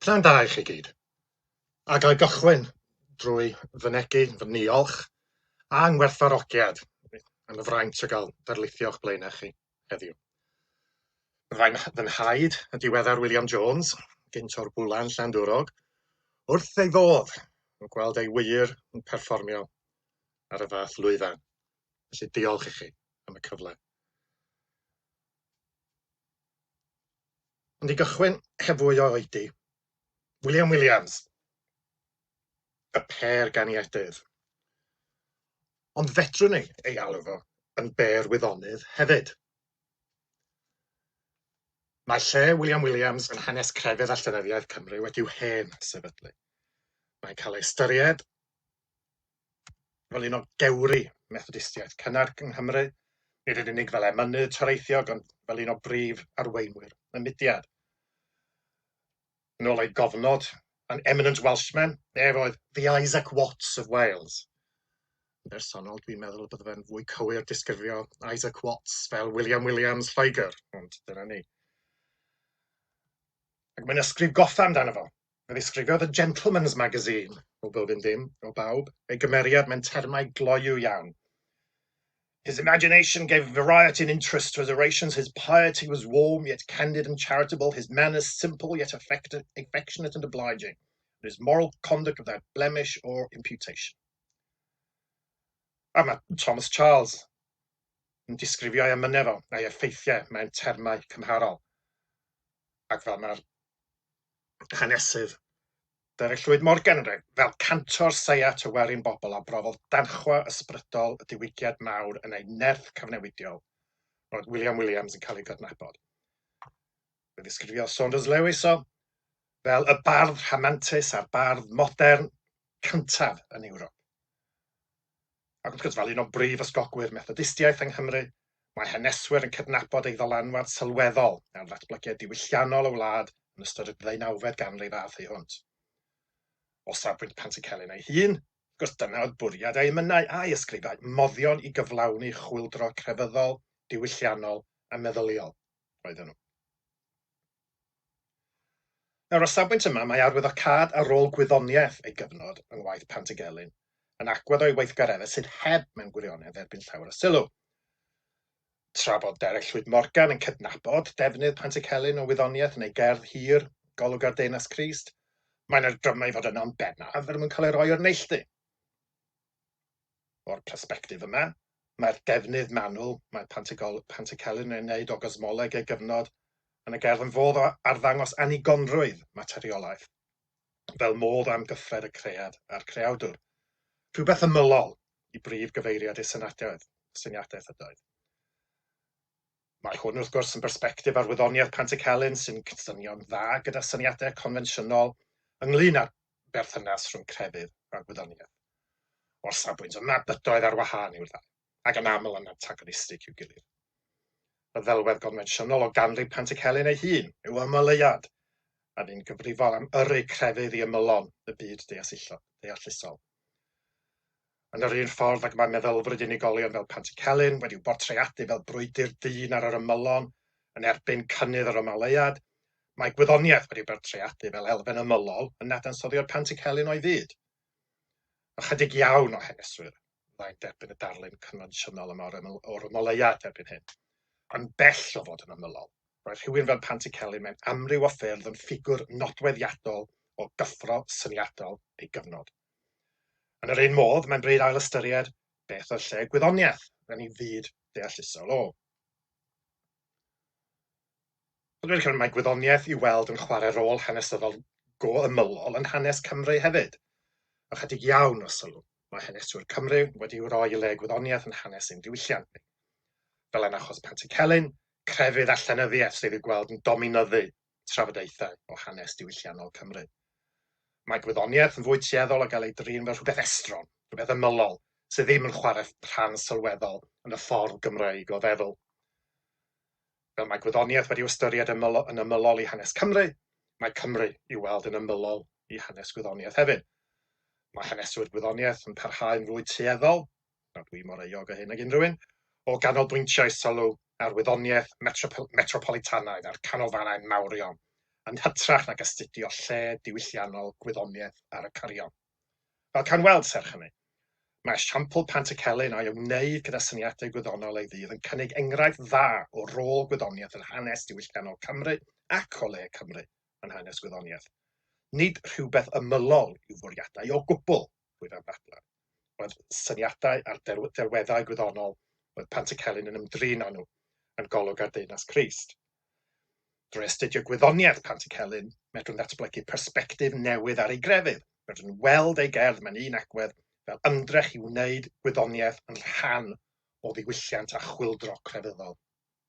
Pnawn da i chi gyd. A ga i gychwyn drwy fynegi fy niolch a ngwerthfawrogiad am y fraint o gael darlithio o'ch blaenau chi heddiw. Byddai'n fy nhaid, y diweddar William Jones, gynt o'r Bwlan Llandwrog, wrth ei fodd yn gweld ei ŵyr yn perfformio ar y fath lwyfan. Felly diolch i chi am y cyfle. Ond i gychwyn, heb fwy o oedi, William Williams, y pêr ganiedydd. Ond fedrwn ni ei alw fo yn bêr wyddonydd hefyd. Mae lle William Williams yn hanes crefydd a llenyddiaeth Cymru wedi'w hen sefydlu. Mae'n cael ei ystyried fel un o gewri Methodistiaeth cynnar yng Nghymru, nid yn unig fel emynydd toreithiog, ond fel un o brif arweinwyr y mudiad. Yn ôl ei gofnod, an eminent Welshman, ef oedd the Isaac Watts of Wales. Yn bersonol, dwi'n meddwl y bydde fe'n fwy cywir disgrifio Isaac Watts fel William Williams Lloegr, ond dyna ni. Ac mae'n ysgrif goffa amdano fo, Fe ddisgrifiodd y Gentleman's Magazine, o bob un dim, o bawb, ei gymeriad mewn termau gloyw iawn. His imagination gave variety and interest to his orations, his piety was warm yet candid and charitable, his manners simple yet affectionate and obliging, and his moral conduct without blemish or imputation. A mae Thomas Charles yn disgrifio ei emynau fo, a'i effeithiau mewn termau cymharol. Ac fel mae'r hanesydd Derek Llwyd Morgan yn dweud, fel cantor seiat y werin bobl a brofodd danchwa ysbrydol y diwygiad mawr yn ei nerth cyfnewidiol, roedd William Williams yn cael ei gydnabod. Fe ddisgrifiodd Saunders Lewis o fel y bardd rhamantus a'r bardd modern cyntaf yn Ewrop. Ac wrth gwrs, fel un o brif ysgogwyr Methodistiaeth yng Nghymru, mae haneswyr yn cydnabod ei ddylanwad sylweddol ar ddatblygiad diwylliannol y wlad yn ystod y ddeunawfed ganrif a thu hwnt. O safbwynt Pantycelyn ei hun, wrth gwrs, dyna oedd bwriad ei emynau a'i ysgrifau, moddion i gyflawni chwyldro crefyddol, diwylliannol a meddyliol oedden nhw. Nawr, o'r safbwynt yma, mae arwyddocâd a rôl gwyddoniaeth ei gyfnod yng ngwaith Pantygelyn yn agwedd o'i weithgareddau sydd heb, mewn gwirionedd, dderbyn llawer o sylw. Tra bod Derek Llwyd Morgan yn cydnabod defnydd Pantycelyn o wyddoniaeth yn ei gerdd hir, Golwg ar Deyrnas Crist, mae'n awgrymu ei fod yno'n bennaf er mwyn cael ei roi o'r neilltu. O'r persbectif yma, mae'r defnydd manwl mae Pantycelyn yn ei wneud o gosmoleg ei gyfnod yn y gerdd yn fodd o arddangos annigonrwydd materiolaeth, fel modd o amgyffred y cread a'r creawdwr. Rhywbeth ymylol i brif gyfeiriad ei syniadaeth ydoedd. Mae hwn, wrth gwrs, yn bersbectif ar wyddoniaeth Pantycelyn sy'n cydsynio'n dda gyda syniadau confensiynol ynglŷn â'r berthynas rhwng crefydd a gwyddoniaeth. O'r safbwynt yma, bydoedd ar wahân yw'r ddau, ac yn aml yn antagonistig i'w gilydd. Y ddelwedd gonfensiynol o ganrif Pantycelyn ei hun yw ymoleuad, a fu'n gyfrifol am yrru crefydd i ymylon y byd deallusol. Yn yr un ffordd ag mae meddylfryd unigolion fel Pantycelyn wedi'w bortreadu fel brwydr dyn ar yr ymylon yn erbyn cynnydd yr ymoleuad, mae gwyddoniaeth wedi'i bortreadu fel elfen ymylol yn nadansoddiad Pantycelyn o'i fyd. Ychydig iawn o haneswyr fyddai'n derbyn y darlun confensiynol yma o'r ymoleuad erbyn hyn. Yn bell o fod yn ymylol, roedd rhywun fel Pantycelyn mewn amryw o ffyrdd yn ffigwr nodweddiadol o gyffro syniadol ei gyfnod. Yn yr un modd, mae'n bryd ail-ystyried beth oedd lle gwyddoniaeth yn ei fyd deallusol o. Ond dwi'n credu mae gwyddoniaeth i'w weld yn chwarae rôl hanesyddol go ymylol yn hanes Cymru hefyd. Ychydig iawn o sylw mae haneswyr Cymru wedi'w roi i le gwyddoniaeth yn hanes ein diwylliant ni. Fel yn achos Pantycelyn, crefydd a llenyddiaeth sydd i'w gweld yn dominyddu trafodaethau o hanes diwylliannol Cymru. Mae gwyddoniaeth yn fwy tueddol o gael ei drin fel rhywbeth estron, rhywbeth ymylol, sydd ddim yn chwarae rhan sylweddol yn y ffordd Gymreig o feddwl. Fel mae gwyddoniaeth wedi'w ystyried yn ymylol i hanes Cymru, mae Cymru i'w weld yn ymylol i hanes gwyddoniaeth hefyd. Mae haneswyr gwyddoniaeth yn parhau'n fwy tueddol, na dwi mor euog o hyn ag unrhyw un, o ganolbwyntio eu sylw ar wyddoniaeth metropolitanaidd a'r canolfannau mawrion, yn hytrach nag astudio lle diwylliannol gwyddoniaeth ar y cyrion. Fel cawn weld, serch hynny, mae esiampl Pantycelyn a'i ymwneud gyda syniadau gwyddonol ei ddydd yn cynnig enghraifft dda o rôl gwyddoniaeth yn hanes diwylliannol Cymru ac o le Cymru yn hanes gwyddoniaeth. Nid rhywbeth ymylol i'w fwriadau o gwbl, rwyf am ddadlau. Roedd syniadau a'r delweddau gwyddonol oedd Pantycelyn yn ymdrin â nhw yn Golwg ar Deyrnas Crist. Drwy astudio gwyddoniaeth Pantycelyn, medrwn ddatblygu persbectif newydd ar ei grefydd. Medrwn weld ei gerdd mewn un agwedd fel ymdrech i wneud gwyddoniaeth yn rhan o ddiwylliant a chwyldro crefyddol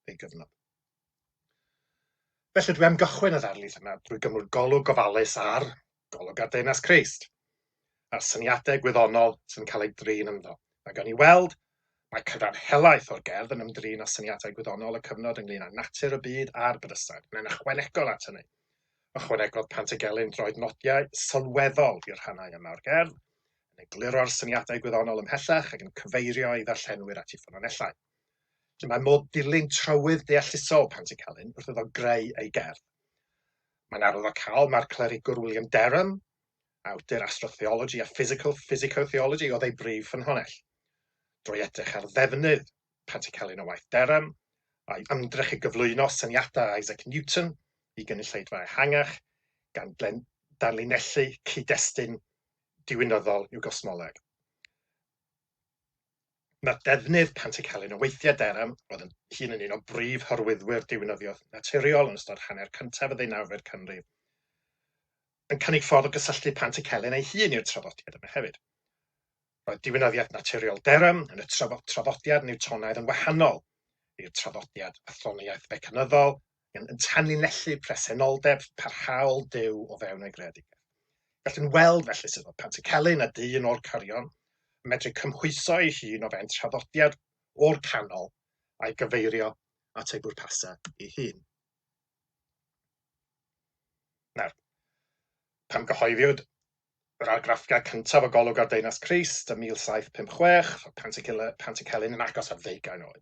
ei gyfnod. Felly dwi am gychwyn y ddarlith yma drwy gymryd golwg gofalus ar Golwg ar Deyrnas Crist, a'r syniadau gwyddonol sy'n cael eu drin ynddo. Mae gan i weld, mae cyfran helaeth o'r gerdd yn ymdrin â syniadau gwyddonol y cyfnod ynglyn â natur y byd a'r bydysawd. Mae'n ychwanegol at hynny. Ychwanegodd Pantygelyn droednodiau sylweddol i'r rhannau yma o'r gerdd, yn egluro'r syniadau gwyddonol ymhellach ac yn cyfeirio ei ddarllenwyr at ei ffynonellau. Felly mae modd dilyn trywydd deallusol Pantycelyn wrth iddo greu ei gerdd. Mae'n arwyddocaol mai'r clerigwr William Derham, awdur Astrotheology a Physical Physicotheology, oedd ei brif ffynhonnell. Drwy edrych ar ddefnydd Pantycelyn o waith Derham, a'i ymdrech i gyflwyno syniadau Isaac Newton i gynulleidfa ehangach, gan danlinellu cyd-destun diwinyddol i'w gosmoleg. Mae'r defnydd Pantycelyn o weithiau Derham, oedd yn hun yn un o brif hyrwyddwyr diwinyddiaeth naturiol yn ystod hanner cyntaf y ddeunawfed canrif, yn cynnig ffordd o gysylltu Pantycelyn ei hun i'r traddodiad yma hefyd. Roedd diwinyddiaeth naturiol Derham yn y traddodiad Newtonaidd yn wahanol i'r traddodiad athroniaeth fecanyddol, yn tanlinellu presenoldeb parhaol Duw o fewn ei greadigaeth. Gallwn weld felly sut oedd Pantycelyn a dyn o'r cyrion yn medru cymhwyso ei hun o fewn traddodiad o'r canol a'i gyfeirio at ei bwrpasau ei hun. Nawr, pan gyhoeddwyd yr argraffiad cyntaf o Golwg ar Deyrnas Crist ym 1756, roedd Pantycelyn yn agos at ddeugain oed.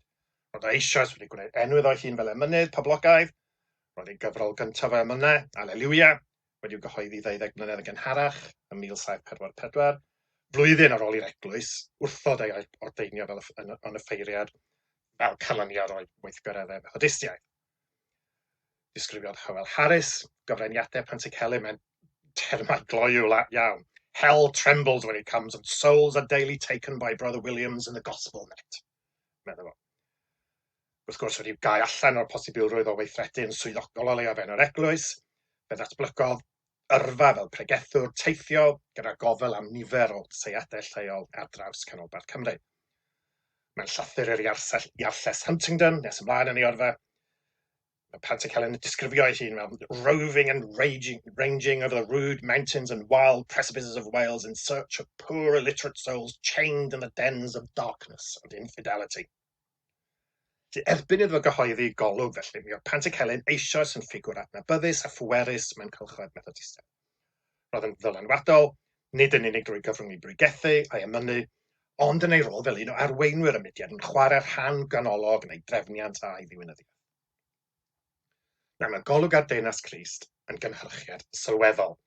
Roedd o eisoes wedi gwneud enw iddo'i hun fel emynydd poblogaidd, roedd ei gyfrol gyntaf o emynau, Alleluia, wedi'w gyhoeddi ddeuddeg mlynedd yn gynharach, ym 1744, flwyddyn ar ôl i'r eglwys wrthod ei ordeinio fel yn offeiriad fel canlyniad o'i weithgareddau Methodistiaid. Disgrifiodd Hywel Harris gyfraniadau Pantycelyn mewn termau gloyw iawn. Hell trembles when he comes and souls are daily taken by Brother Williams in the gospel net. Meddai fo. Wrth gwrs, wedi gau allan o'r posibilrwydd o weithredu yn swyddogol o leiaf fewn yr eglwys, fe ddatblygodd yrfa fel pregethwr teithiol gyda gofal am nifer o seiadau lleol ar draws canolbarth Cymru. Mae'n llythyr i'r Iarlles Huntingdon nes ymlaen yn ei yrfa. Mae Pantycelyn yn disgrifio ei hun fel roving and raging, ranging over the rude mountains and wild precipices of Wales in search of poor illiterate souls chained in the dens of darkness and infidelity. Felly, erbyn iddo gyhoeddi Golwg, felly, mi oedd Pantycelyn eisoes yn ffigwr adnabyddus a phwerus mewn cylchoedd Methodistaidd. Roedd yn ddylanwadol, nid yn unig drwy gyfrwng ei bregethu a'i emynu, ond yn ei rôl fel un o arweinwyr y mudiad yn chwarae rhan ganolog yn ei drefniant a'i ddiwinyddiaeth. Nawr, mae Golwg ar Deyrnas Crist yn gynhyrchiad sylweddol,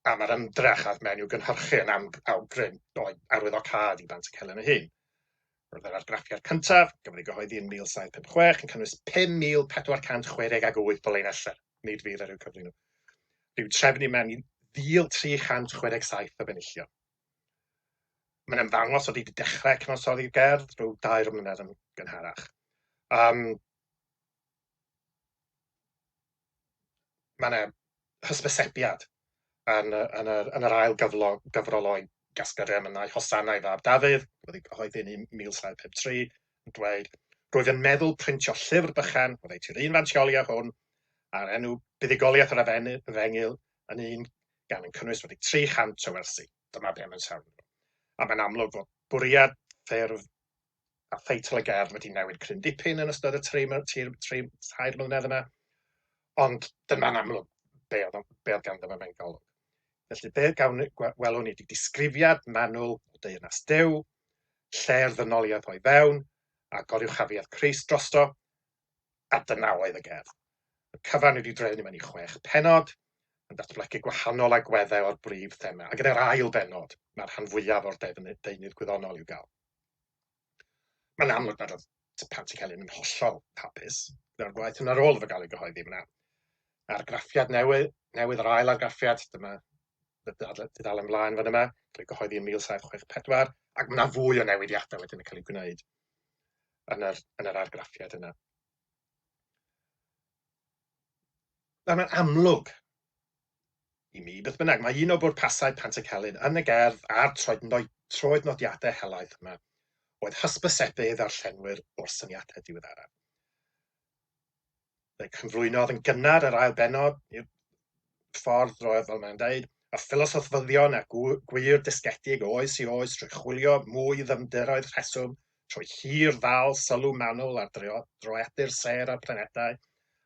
a mae'r ymdrech aeth mewn i'w gynhyrchu yn awgrym o'i arwyddocâd i Bantycelyn ei hun. Roedd yr argraffiad cyntaf, gafodd ei gyhoeddi yn 1756, yn cynnwys 5,468 o leinellau. Nid fydd ar i'w cyfri nhw. Rhyw trefnu mewn i 1,367 o benillion. Mae'n ymddangos oedd wedi dechrau cyfansoddi'r gerdd rhyw dair mlynedd yn gynharach. Mae yna hysbysebiad yn, yn, yr, yn yr ail gyflo, gyfrol o'i gasgliad emynau Hosanna i fab Dafydd, wedi gyhoeddi yn 1753, yn dweud, Rwyf yn meddwl printio llyfr bychan oddeutu'r un fantioli â hwn, a'r enw Buddugoliaeth yr Efengyl yn un gan yn cynnwys wedi 300 o wersi. Dyma be mae'n sôn. A mae'n amlwg fod bwriad, ffurf a theitl y gerdd wedi newid cryn dipyn yn ystod y 3 mlynedd yma, ond dyma'n amlwg be oedd, be oedd ganddo fe mewn golwg. Felly be gawn, welwn ni 'di disgrifiad manwl o deyrnas Duw, lle'r ddynoliaeth o'i fewn, a goruwchafiaeth Crist drosto, a dyna oedd y gerdd. Y cyfan wedi drefnu mewn i chwech pennod, yn datblygu gwahanol agweddau o'r brif thema. Ac yn yr ail bennod, mae'r rhan fwyaf o'r defnydd, deunydd gwyddonol i'w gael. Mae'n amlwg nad oedd Pantycelyn yn hollol hapus gyda'r gwaith yn ar ôl iddo gael ei gyhoeddi. Mae yna argraffiad newydd, newydd yr ail argraffiad, dyma dudalen flaen fan yma, cael ei gyhoeddi yn 1764, ac mae yna fwy o newidiadau wedyn yn cael eu gwneud yn yr argraffiad yna. Nawr mae'n amlwg i mi, beth bynnag, mae un o bwrpasau Pantycelyn yn y gerdd a'r troednodiadau helaeth yma oedd hysbysebu ei ddarllenwyr o'r syniadau diweddaraf. Fe cyflwynodd yn gynnar yr ail bennod i'r ffordd roedd, fel mae'n dweud, y ffilosoffyddion a gwir dysgedig o oes i oes trwy chwilio mwy i ddyfnderoedd rheswm, trwy hir ddal sylw manwl ar droedu'r sêr a'r planedau,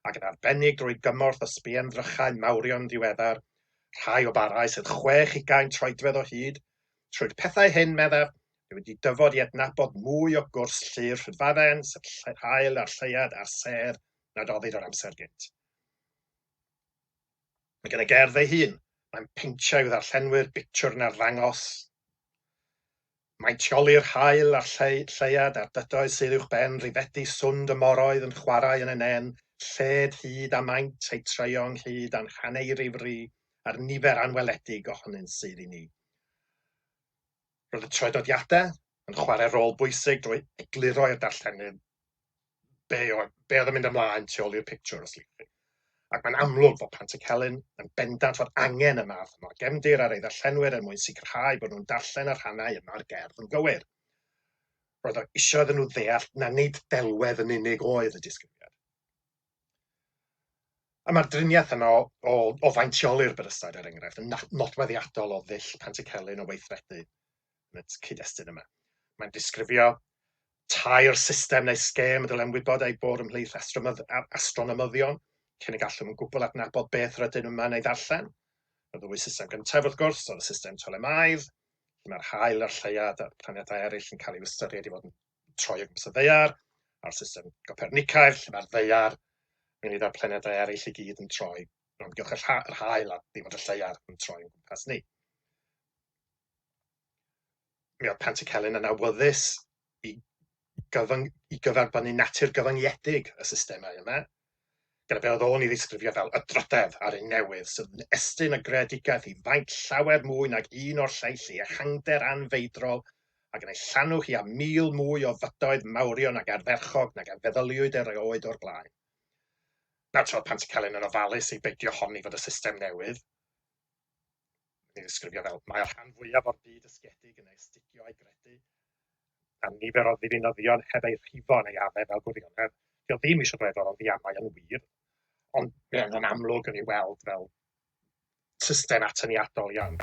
ac yn arbennig drwy gymorth ysbienddrychau mawrion diweddar, rhai o barau sydd 26 troedfedd o hyd. Trwy'r pethau hyn, meddaf, dwi wedi dyfod i adnabod mwy o gwrs llu'r rhydfadden, sef haul a'r lleuad a'r sêr, nad oddid o'r amser gynt. Mae gen y gerdd ei hun. Mae'n peintio i'w ddarllenwyr bictiwr yn arddangos Maentioli'r haul a'r lleuad a'r dydoedd sydd uwchben, rifedi swnd y moroedd yn chwarae yn y nen, lled, hyd a maint eu treio ynghyd â'n haneiri fri a'r nifer anweledig ohonynt sydd i ni. Roedd y troednodiadau yn chwarae rôl bwysig drwy egluro i'r darllenydd be oedd yn mynd ymlaen tu ôl i'r pictiwr, os liciwch chi. Ac mae'n amlwg fod Pantycelyn yn bendant fod angen y math yma o gefndir ar ei ddarllenwyr er mwyn sicrhau bod nhw'n darllen y rhannau yma'r gerdd yn gywir. Roedd o isio iddyn nhw ddeall na nid delwedd yn unig oedd y disgrifiad. A mae'r driniaeth yno o faintioli'r bydysawd, er enghraifft, yn nodweddiadol o ddull Pantycelyn o weithredu yn y cyd-destun yma. Mae'n disgrifio tair system neu sgêm y dylem wybod eu bod ymhlith astronomyddion cyn y gallwn yn gwbl adnabod beth rydym yma'n ei ddarllen. Y ddwy system gyntaf, wrth gwrs, oedd y system Ptolemaidd, lle mae'r haul a'r lleuad a'r planedau eraill yn cael eu ystyried i fod yn troi o gwmpas y ddaear, a'r system Gopernicaidd, lle mae'r ddaear ynghyd â'r planedau eraill i gyd yn troi o amgylch yr haul a ddim ond y lleuad yn troi o gwmpas ni. Mi oedd Pantycelyn yn awyddus i gyferbynnu natur gyfyngiedig y systemau yma, gyda be oedd o'n ei ddisgrifio fel y drydedd a'r un newydd sydd yn estyn y greadigaeth i faint llawer mwy nag un o'r lleill i ehangder anfeidrol ac yn ei llanw hi â 1,000 mwy o fydoedd mawrion ac ardderchog nag a feddyliwyd erioed o'r blaen. Nawr, tra oedd Pantycelyn yn ofalus i beidio honni fod y system newydd yn ei ddisgrifio fel mae'r rhan fwyaf o'r byd dysgedig yn ei astudio a'i gredu, a nifer o ddiwinyddion heb eu rhifo yn ei adde fel gwirionedd. Dio ddim eisiau dweud oedd o'n ddiamau yn wir, ond mi oedd o'n amlwg yn ei weld fel system atyniadol iawn.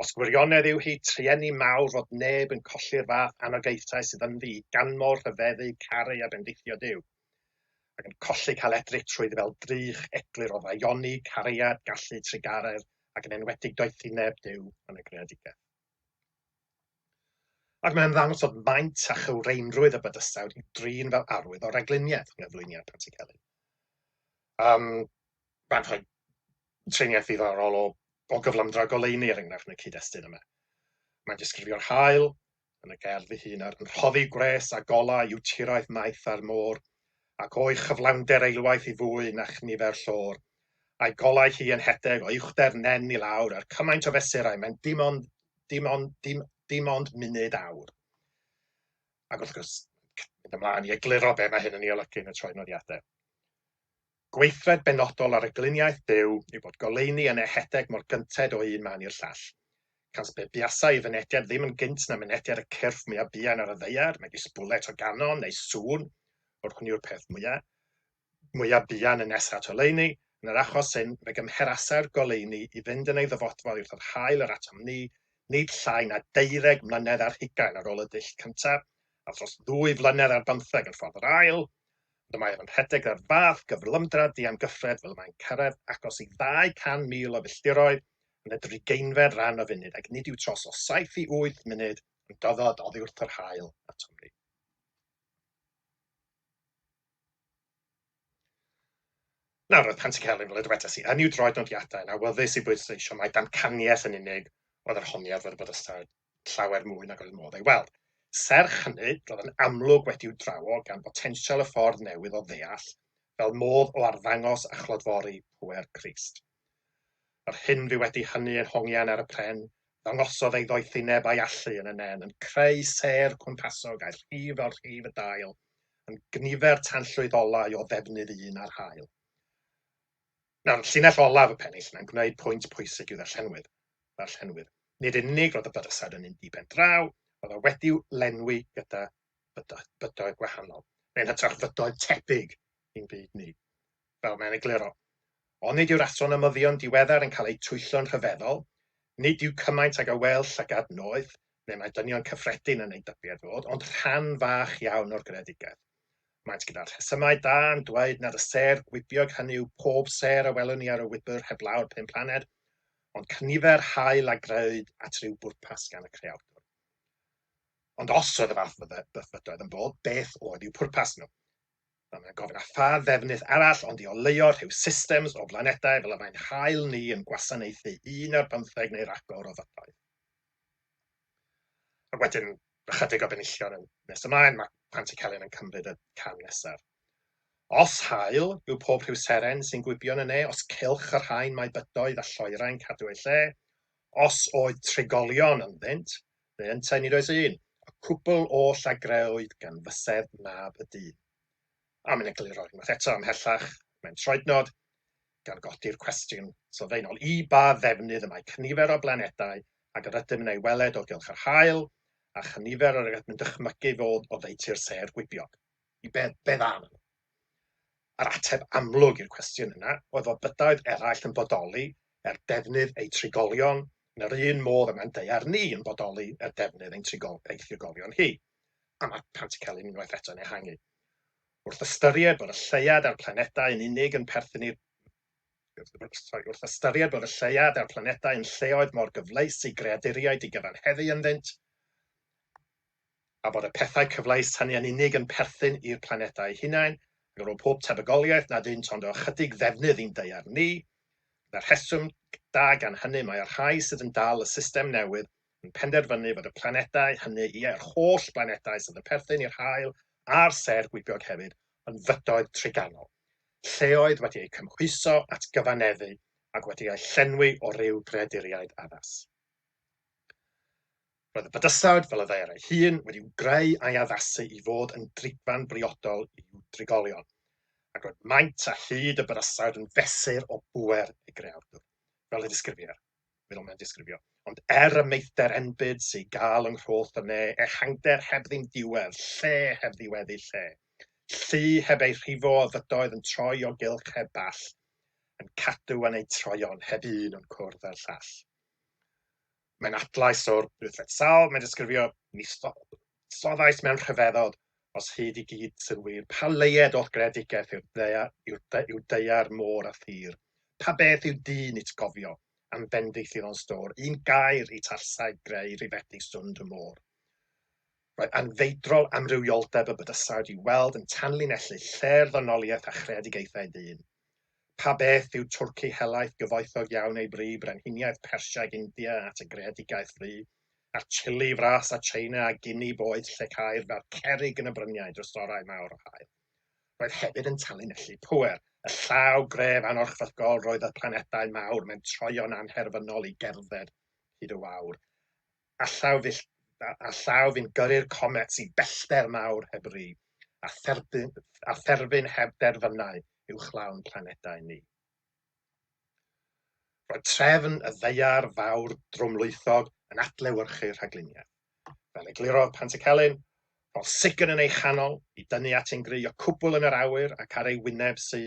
Os gwirionedd yw hi, trueni mawr fod neb yn colli'r fath anogaethau sydd ynddi i ganmol, rhyfeddu, caru a bendithio Duw, ac yn colli cael edrych trwyddi fel drych eglur o ddaioni, cariad, gallu, trugaredd, ac yn enwedig doethineb Duw yn y greadigaeth. Ac mae'n ymddangos fod maint a chywreinrwydd y bydysawd i'w drin fel arwydd o ragluniaeth yng nghyflwyniad Pantycelyn. Mae'n rhoi triniaeth ddiddorol o gyflymdra goleuni, er enghraifft, yn y cyd-destun yma. Mae'n disgrifio'r haul yn y gerdd ei hun ar yn rhoddi gwres a golau i'w tiroedd maith a'r môr, ac o'i chyflawnder eilwaith i fwy na chnifer llor, a'i golau hi yn hedeg o uwchder nen i lawr ar cymaint o fesurau mewn dim ond munud awr. Ac wrth gwrs, mynd ymlaen i egluro be mae hyn yn ei olygu yn y troednodiadau. Gweithred benodol ar rhagluniaeth Duw yw bod goleuni yn ehedeg mor gynted o un man i'r llall. Cans pe buasai ei fynediad ddim yn gynt na mynediad y cyrff mwyaf buan ar y ddaear, megis bwlet o ganon neu sŵn, o'r hwn yw'r peth mwyaf buan yn nesaf at oleuni, yn yr achos hyn, fe gymherasai'r goleuni i fynd yn ei ddyfodfod wrth yr haul yr atom ni, nid llai na 12 mlynedd ar hugain ar ôl y dull cyntaf, a thros ddwy flynedd ar bymtheg yn ffordd yr ail, ond y mae ef yn rhedeg ar fath gyflymdra diamgyffred fel y mae'n cyrraedd agos i 200,000 o filltiroedd yn y drigeinfed ran o funud, ac nid yw tros o 7 i 8 munud yn dyfod oddi wrth yr haul atom ni. Nawr, roedd Pantycelyn, fel y dywedais i, yn i'w droednodiadau yn awyddus i bwysleisio mai damcaniaeth yn unig oedd yr honiad fod y bydysawd llawer mwy nag oedd modd ei weld. Serch hynny, roedd yn amlwg wedi'w drawo gan botensial y ffordd newydd o ddeall fel modd o arddangos a chlodfori pŵer Crist. Yr hyn fu wedi hynny yn hongian ar y pren, ddangosodd ei ddoethineb a'i allu yn y nen, yn creu sêr cwmpasog a'i rhif fel rhif y dail, yn gnifer tanllwyth olau o ddefnydd un a'r haul. Nawr, llinell olaf y pennill yna'n gwneud pwynt pwysig i'w ddarllenwyr. Ddarllenwyr. Nid yn unig roedd y bydysawd yn un di-ben draw, roedd o wedi'w lenwi gyda bydoedd gwahanol, neu'n hytrach fydoedd tebyg i'n byd ni, fel mae'n egluro. Onid yw'r astronomyddion diweddar yn cael eu twyllo'n rhyfeddol? Nid yw cymaint ag a wel llygad noeth, neu mae dynion cyffredin yn ei dybied fod, ond rhan fach iawn o'r greadigaeth. Maent gyda'r rhesymau da yn dweud nad y sêr gwibiog hynny yw pob sêr a welwn ni ar y wybr heblaw'r pum planed, ond cynifer haul a grëwyd at ryw bwrpas gan y creawdwr. Ond os oedd y fath fydoedd yn bod, beth oedd i'w pwrpas nhw? Nawr mae'n gofyn a pha ddefnydd arall ond i oleuo rhyw systems o blanedau fel y mae'n haul ni yn gwasanaethu un ar bymtheg neu ragor o fydoedd. Ac wedyn, ychydig o benillion yn nes ymlaen, mae Pantycelyn yn cymryd y cam nesaf. Os haul yw pob rhyw seren sy'n gwibio yn y ne, os cylch y rhain mae bydoedd a lloerau'n cadw eu lle, os oedd trigolion ynddynt, neu yntau nid oes un, y cwbl oll a grëwyd gan fysedd mab y dyn. A mae'n egluro unwaith eto ymhellach mewn troednod, gan godi'r cwestiwn sylfaenol, i ba ddefnydd y mae cynifer o blanedau ag yr ydym yn ei weled o gylch yr haul, a chynifer yr ydym yn dychmygu fod oddeutu'r sêr gwibiog? I be, be dda nhw? A'r ateb amlwg i'r cwestiwn yna oedd fod bydoedd eraill yn bodoli er defnydd eu trigolion yn yr un modd y mae'n daear ni yn bodoli er defnydd ein trigol, ei thrigolion hi. A mae Pantycelyn unwaith eto yn ehangu. Wrth ystyried bod y lleuad a'r planedau yn unig yn perthyn i'r sorry, wrth ystyried bod y lleuad a'r planedau yn lleoedd mor gyfleus i greaduriaid i gyfanheddu ynddynt, a bod y pethau cyfleus hynny yn unig yn perthyn i'r planedau eu hunain, ac ar ôl pob tebygoliaeth nad ynt ond o ychydig ddefnydd i'n daear ni, gyda rheswm da gan hynny mae y rhai sydd yn dal y system newydd yn penderfynu fod y planedau hynny, ie, yr holl blanedau sydd yn perthyn i'r haul a'r sêr gwibiog hefyd, yn fydoedd triganol, lleoedd wedi eu cymhwyso at gyfaneddu ac wedi eu llenwi o ryw greaduriaid addas. Roedd y bydysawd, fel y ddaear ei hun, wedi'w greu a'i addasu i fod yn drigfan briodol i'w drigolion, ac roedd maint a hyd y bydysawd yn fesur o bŵer ei greawdwr, fel y disgrifir. Fel mae'n disgrifio. Ond er y meithder enbyd sy i gael yng nghroth y ne, ehangder heb ddim diwedd, lle heb ddiweddu lle, llu heb ei rhifo o fydoedd yn troi o gylch heb ball, yn cadw yn eu troion heb un yn cwrdd â'r llall. Mae'n adlais o'r wythfed salm, mae'n disgrifio ni soddais mewn rhyfeddod, os hyd i gyd sy'n wir, pa leied o'th greadigaeth yw'r ddaear, yw'r, yw daear, môr a thir? Pa beth yw dyn it gofio, am fendith iddo'n stôr, un gair i talsai greu rifedi swnd y môr? Roedd anfeidrol amrywioldeb y bydysawd i'w weld yn tanlinellu lle'r ddynoliaeth a chreadigaethau dyn. Pa beth yw Twrci helaeth gyfoethog iawn ei bri, brenhiniaeth Persiag India at y greadigaeth fri, a'r Chile fras a China a Guinea boeth lle caer fel cerrig yn y bryniau drysorau mawr o haul. Roedd hefyd yn tanlinellu pŵer, y llaw gref anorchfygol roedd y planedau mawr mewn troeon anherfynol i gerdded hyd y wawr. A llaw fyll, a llaw fu'n gyrru'r comets i bellter mawr heb ri, a therbyn, a therfyn heb derfynau uwchlaw'n planedau ni. Roedd trefn y ddaear fawr drwmlwythog yn adlewyrchu rhagluniaeth. Fel eglurodd Pantycelyn, roedd sigyn yn ei chanol i dynnu at ein gry y cwbl yn yr awyr ac ar ei wyneb sy,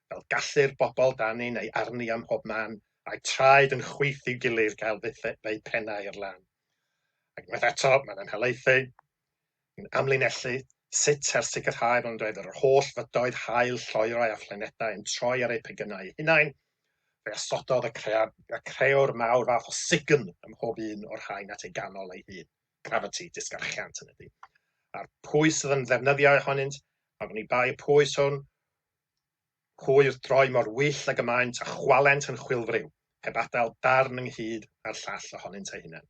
fel gallu'r bobl dani neu arni ym mhob man, a'u traed yn chwith i'w gilydd gael fe'u pennau i'r lan. Ac unwaith eto, mae'n ymhelaethu, yn amlinellu sut er sicrhau fel yn dweud yr holl fydoedd, haul, lloerau a phlanedau yn troi ar eu pegynau eu hunain, fe osododd y, crea, y crewr mawr fath o sugn ym mhob un o'r rhain at ei ganol ei hun. Gravity, disgarchiant yn ydy. A'r pwys sydd yn ddefnyddiau ohonynt, ac oni bai y pwys hwn, Hwy wrth droi mor wyll ag y maent a chwalent yn chwilfriw, heb adael darn ynghyd â'r llall ohonynt eu hunain.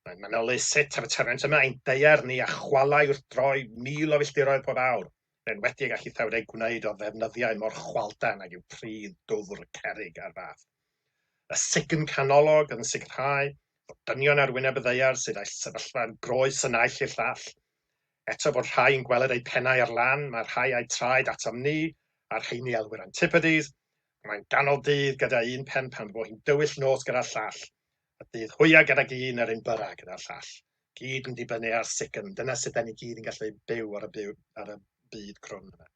Mae'n manylu sut ar y terfynt yma ein daear ni a chwalau wrth droi 1,000 o filltiroedd pob awr, yn enwedig allu thawr ei gwneud o ddefnyddiau mor chwaldan ag yw pridd, dwfr, cerrig a'r fath. Y sugn canolog yn sicrhau fod dynion ar wyneb y ddaear sydd â'i sefyllfa'n groes y naill i'r llall. Eto fod rhai yn gweled eu pennau ar lan, mae rhai a'u traed atom ni, a'r rheini elwir antipodes. Mae'n ganol dydd gyda un pen pan fo hi'n dywyll nos gyda'r llall, a dydd hwya gydag un a'r un byrra gyda'r llall. Gyd yn dibynnu ar sugn. Dyna sut da ni gyd yn gallu byw ar y, byw, ar y byd crwn yma.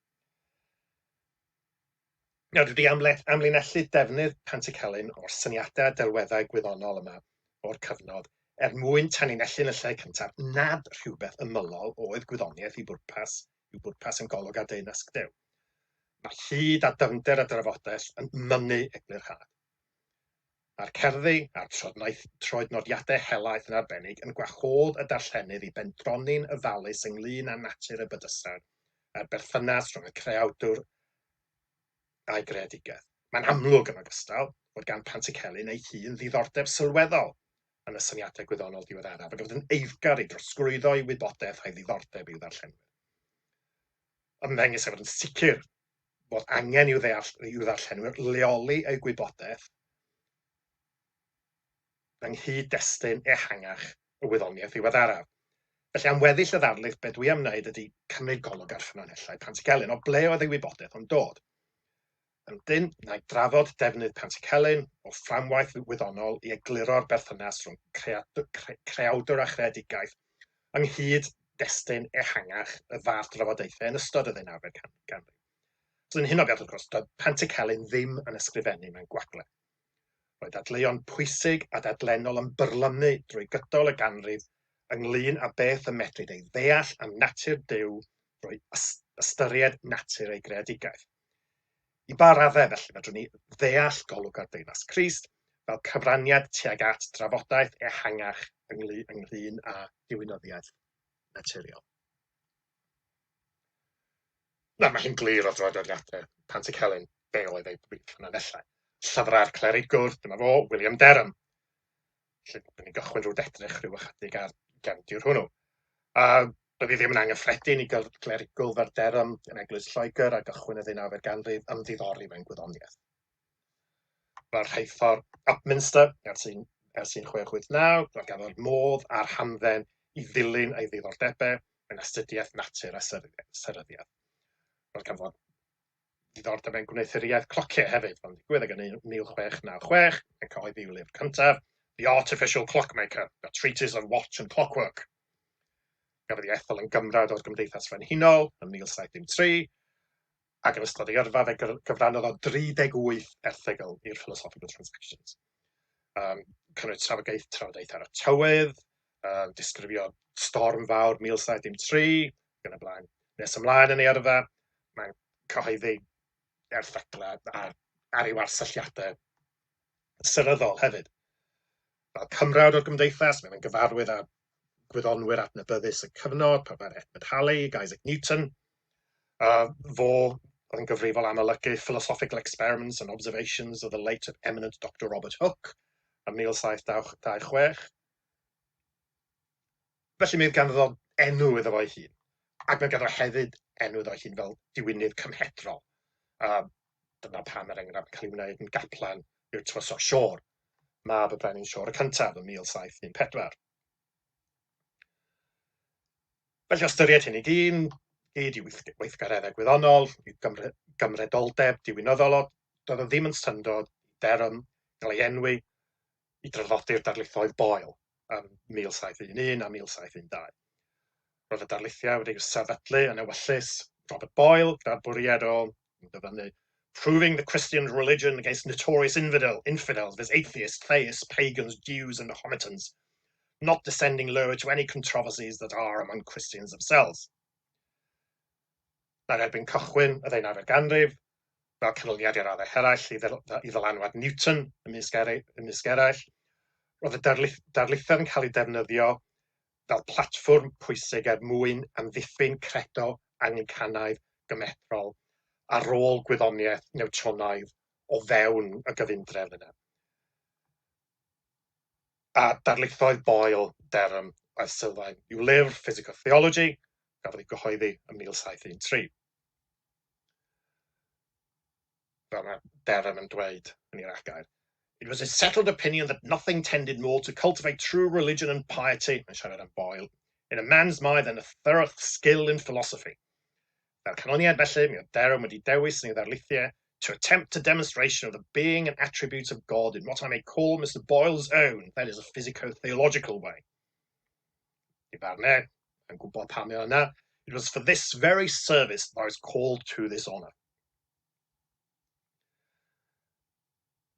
Nawr, dwi wedi amlinellu defnydd Pantycelyn o'r syniadau delweddau gwyddonol yma o'r cyfnod er mwyn tanlinellu yn y lle cyntaf nad rhywbeth ymylol oedd gwyddoniaeth i bwrpas, i'w bwrpas yn golwg ar deyrnas Duw. Mae hyd a dyfnder y drafodaeth yn mynnu eglurhad. Mae'r cerddi a'r troednodiadau helaeth yn arbennig yn gwahodd y darllenydd i bendroni'n ofalus ynglyn â natur y bydysawd a'r berthynas rhwng y creawdwr a'i greadigaeth. Mae'n amlwg yn ogystal fod gan Pantycelyn ei hun ddiddordeb sylweddol yn y syniadau gwyddonol diweddaraf ac fod yn eiddgar i drosglwyddo ei wybodaeth a'i ddiddordeb i'w ddarllenwyr. Ymddengys ei fod yn sicr fod angen i'w ddeall i'w ddarllenwyr leoli eu gwybodaeth yng nghyd-destun ehangach y wyddoniaeth ddiweddaraf. Felly am weddill y ddarlith, be dwi am wneud ydy cymryd golwg ar ffynonellau Pantycelyn, o ble oedd ei wybodaeth o'n dod. Ydyn, na i drafod defnydd Pantycelyn o fframwaith wyddonol i egluro'r berthynas rhwng creawdwr a chreadigaeth yng nghyd-destun ehangach y fath drafodaethau yn ystod y ddeunawfed ganrif. So yn hyn o beth, wrth gwrs, doedd Pantycelyn ddim yn ysgrifennu mewn gwagle. Roedd dadleuon pwysig a dadlennol yn byrlymu drwy gydol y ganrif ynglyn â beth y medrid ei ddeall am natur Duw drwy ystyried natur ei greadigaeth. I ba raddau, felly, fedrwn ni ddeall golwg ar deyrnas Crist fel cyfraniad tuag at drafodaeth ehangach ynglyn â diwinyddiaeth naturiol? Na, mae hi'n glir o droednodiadau Pantycelyn be oedd ei brif ffynonellau. Llyfrau'r clerigwr, dyma fo, William Derham. Felly, byddwn ni'n gychwyn rhyw edrych rhyw ychydig ar gefndir hwnnw. A bydd hi ddim yn anghyffredin i glerigwr fel Derham yn Eglwys Lloegr a gychwyn y ddeunawfed ganrif ymddiddori mewn gwyddoniaeth. Mae'r rheithor Upminster ers 1689, roedd ganddo'r modd a'r hamdden i ddilyn ei ddiddordebau mewn astudiaeth natur a seryddiaeth. Roedd ganddo ddiddordeb mewn gwneuthuriaeth clociau hefyd, fel yn digwydd ag yn 1696 yn cyhoeddi i'w lyfr cyntaf, The Artificial Clockmaker, A Treatise on Watch and Clockwork. Gafodd ei ethol yn gymrawd o'r Gymdeithas Frenhinol yn 1703, ac yn ystod ei yrfa fe gyfrannodd o 38 erthygl i'r Philosophical Transactions. Cynnwys trafodaeth, trafodaeth ar y tywydd, disgrifio storm fawr 1703, ac yn y blaen. Nes ymlaen yn ei yrfa, mae'n cyhoeddi erthyglau ar ei warsylliadau seryddol hefyd. Fel cymrawd o'r gymdeithas, mae'n gyfarwydd â gwyddonwyr adnabyddus y cyfnod, pa fel Edmund Halley, Isaac Newton. Fo oedd yn gyfrifol am olygu Philosophical Experiments and Observations of the Late Eminent Dr Robert Hooke ym 1726. Felly mi oedd ganddo enw iddo fo'i hun, ac mae ganddo hefyd enw iddo ei hun fel diwinydd cymhedrol. Dyna pam er enghraifft yn cael ei wneud yn gaplan i'r tywysog Siôr, mab y brenin Siôr y cyntaf ym 1714. Felly, o ystyried hyn i gyd, gyd i weithgareddau gwyddonol, i gymredoldeb diwinyddol, doedd o ddim yn syndod i Derham gael ei enwi i draddodi'r darlithoedd Boyle ym 1711 a 1712. Roedd y darlithiau wedi'u sefydlu yn ewyllys Robert Boyle gyda'r bwriad o, yn dyfynnu, proving the Christian religion against notorious infidels, viz atheists, theists, pagans, Jews and Mahometans, not descending lower to any controversies that are among Christians themselves. Nawr erbyn cychwyn y ddeunawfed ganrif, fel canlyniad i raddau eraill i ddylanwad Newton ymysg eraill, roedd y darlithoedd yn cael eu defnyddio fel platfform pwysig er mwyn amddiffyn credo Anglicanaidd gymedrol ar ôl gwyddoniaeth Newtonaidd o fewn y gyfundrefn yna. A darlithoedd Boyle, Derham oedd sylfaen i'w lyfr Physical Theology, gafodd ei gyhoeddi ym 1713. Fel mae Derham yn dweud yn ei ragair. "It was his settled opinion that nothing tended more to cultivate true religion and piety," mae'n siarad am Boyle, "in a man's mind than a thorough skill in philosophy." Fel canlyniad felly, mi oedd Derham wedi dewis yn ei ddarlithiau "to attempt a demonstration of the being and attributes of God in what I may call Mr. Boyle's own, that is, a physico-theological way." I farn e, yn gwybod pam mae yna, "It was for this very service that I was called to this honour."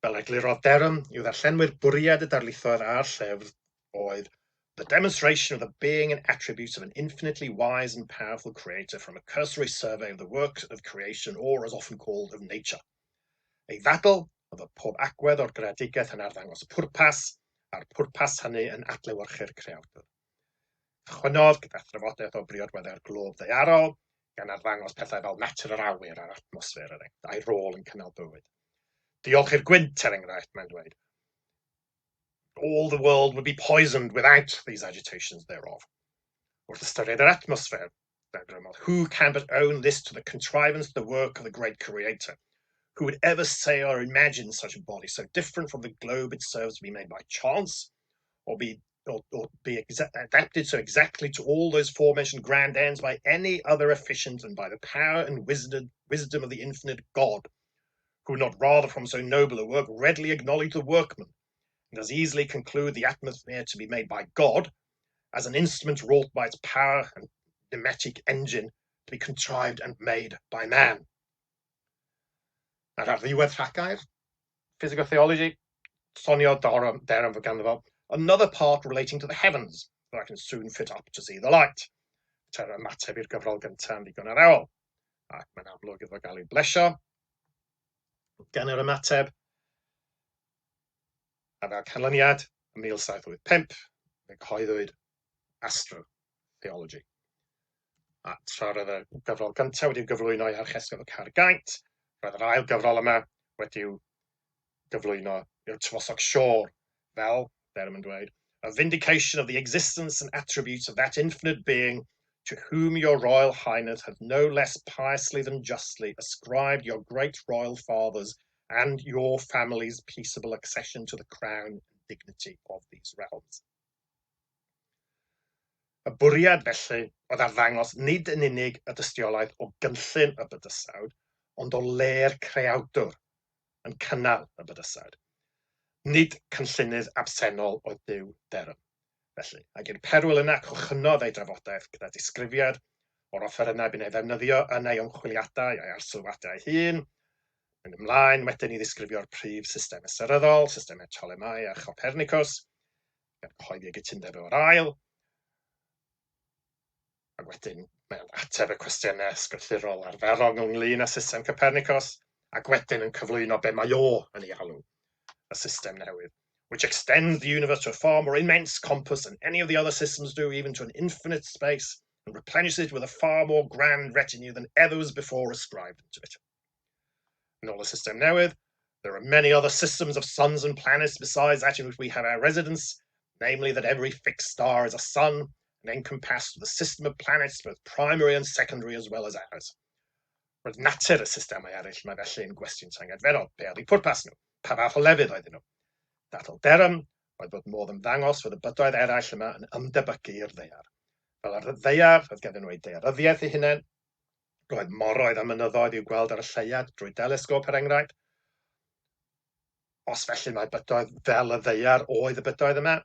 Fel eglurodd Derham i'w ddarllenwyr, bwriad y darlithoedd a'r llyfr oedd "the demonstration of the being and attributes of an infinitely wise and powerful creator from a cursory survey of the works of creation or, as often called, of nature." Ei ddadl oedd fod pob agwedd o'r greadigaeth yn arddangos pwrpas, a'r pwrpas hynny yn adlewyrchu'r creawdwr. Cychwynnodd gyda thrafodaeth o briodweddau'r glôb ddaearol, gan arddangos pethau fel natur yr awyr a'r atmosffer, er enghraifft, a'i rôl yn cynnal bywyd. Diolch i'r gwynt, er enghraifft, mae'n dweud, "all the world would be poisoned without these agitations thereof." Wrth ystyried yr atmosffer, awgrymodd, "who can but own this to the contrivance, the work of the great creator? Who would ever say or imagine such a body, so different from the globe it serves, to be made by chance, or be adapted so exactly to all those forementioned grand ends by any other efficient than by the power and wisdom of the infinite God? Who would not rather from so noble a work readily acknowledge the workman, and as easily conclude the atmosphere to be made by God, as an instrument wrought by its power and pneumatic engine to be contrived and made by man?" Nawr ar ddiwedd rhagair Physical Theology, soniodd Derham fod ganddo fo "another part relating to the heavens that I can soon fit up to see the light." Ter ymateb i'r gyfrol gyntaf yn ddigon addewol. Ac mae'n amlwg iddo gael ei blesio gan yr ymateb. A fel canlyniad, ym 1785, fe cyhoeddwyd Astro Theology. A tra roedd y gyfrol gyntaf wedi'w gyflwyno i Archesgob y Caergaint, roedd yr ail gyfrol yma wedi'w gyflwyno i'r Tywysog Siôr, fel, Derham yn dweud, "a vindication of the existence and attributes of that infinite being to whom your royal highness hath no less piously than justly ascribed your great royal fathers and your family's peaceable accession to the crown and dignity of these realms." Y bwriad felly oedd arddangos nid yn unig y dystiolaeth o gynllun y bydysawd, ond o le'r creawdwr yn cynnal y bydysawd. Nid cynllunydd absennol oedd Duw Derham. Felly, ac i'r perwyl yna cychwynnodd ei drafodaeth gyda disgrifiad o'r offerynnau bu'n ei ddefnyddio yn ei ymchwiliadau a'i arsylwadau ei hun, mynd ymlaen wedyn i ddisgrifio'r prif systemau seryddol, systemau Ptolemai a Chopernicus, gan gyhoeddi ei gytundeb efo'r ail, ac wedyn mae'n ateb y cwestiynau ysgrythurol arferol ynglyn â system Copernicus, ac wedyn yn cyflwyno be mae o yn ei alw y system newydd, "which extends the universe to a far more immense compass than any of the other systems do, even to an infinite space, and replenishes it with a far more grand retinue than ever was before ascribed to it." Yn ôl y system newydd, "there are many other systems of suns and planets besides that in which we have our residence, namely that every fixed star is a sun, and encompassed with a system of planets, both primary and secondary as well as ours." Roedd natur y systemau eraill yma felly yn gwestiwn tyngedfennol. Be oedd eu pwrpas nhw? Pa fath o lefydd oedden nhw? Dadl Derham oedd bod modd ymddangos fod y bydoedd eraill yma yn ymdebygu i'r ddaear. Fel ar y ddaear, roedd ganddyn nhw eu daearyddiaeth eu hunain, roedd moroedd a mynyddoedd i'w gweld ar y lleuad drwy delesgop, er enghraifft. Os felly mae bydoedd fel y ddaear oedd y bydoedd yma,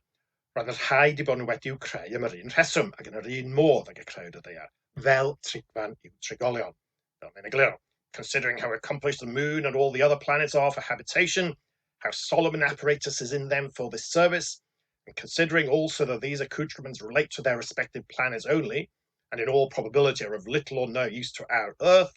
roedd yn rhaid i bod nhw wedi'w creu am yr un rheswm ac yn yr un modd ag y crëwyd y ddaear, fel trigfan i'w trigolion. Fel mae'n egluro, "Considering how accomplished the moon and all the other planets are for habitation, how solemn an apparatus is in them for this service, and considering also that these accoutrements relate to their respective planets only, and in all probability are of little or no use to our Earth,